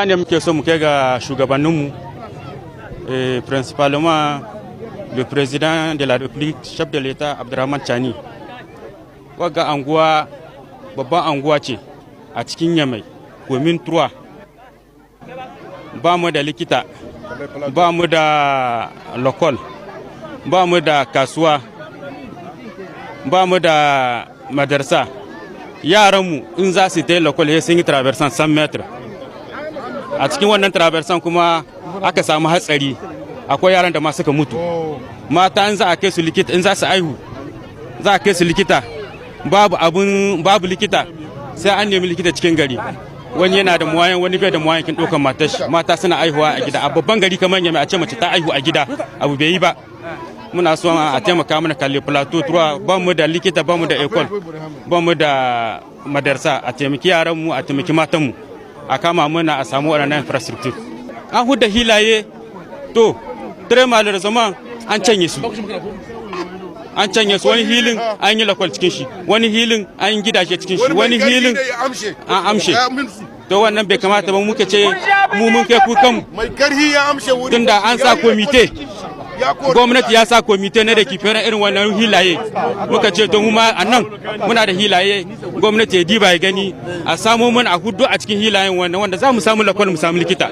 Ne muke so mu kai ga shugabanninmu, principalement le président de la République, chef de l'État Abdourahamane Tiani. Wagga anguwa babban anguwa ce a cikin Yamai, Commune 3. Ba mu da likita, ba mu da l'école, ba mu da kasuwa, ba mu da madarsa. Yaranmu in za su ta l'école sun yi traversant 100 mètres. A cikin wannan traversant kuma aka samu hatsari, akwai yaran da ma suka mutu. Mata in za a kai su likita, in za su aihu za a kai su likita, babu abun, babu likita, sai an nemi likita cikin gari. Wani yana da moyen, wani bai da moyen kin ɗaukar matar shi. Mata suna aihuwa a gida. A babban gari kamar Yamai, a ce mace ta aihu a gida, abu bai yi ba. Muna son a taimaka mana. Kalle Plateau 3, ba mu da likita, ba mu da école, ba mu da madarsa. A taimaki yaran mu, a taimaki matan mu, a kama muna a samu waɗannan infrastructure. An hudda hilaye, to très malheureusement an canye su, an canye su. Wani hilin an yi l'école cikin shi, wani hilin an yi gidaje cikin shi, wani hilin an amshe. To wannan bai kamata ba. Muka ce mu mun kai kukan mai karhi ya amshe wuri. Tunda an sa comité, gwamnati ya sa comité na da kifin irin wannan hilaye. Muka ce to mu ma a nan muna da hilaye, gwamnati ya diba ya gani, a samo mana, a hudu a cikin hilayen wannan wanda za mu samu l'école, mu samu likita.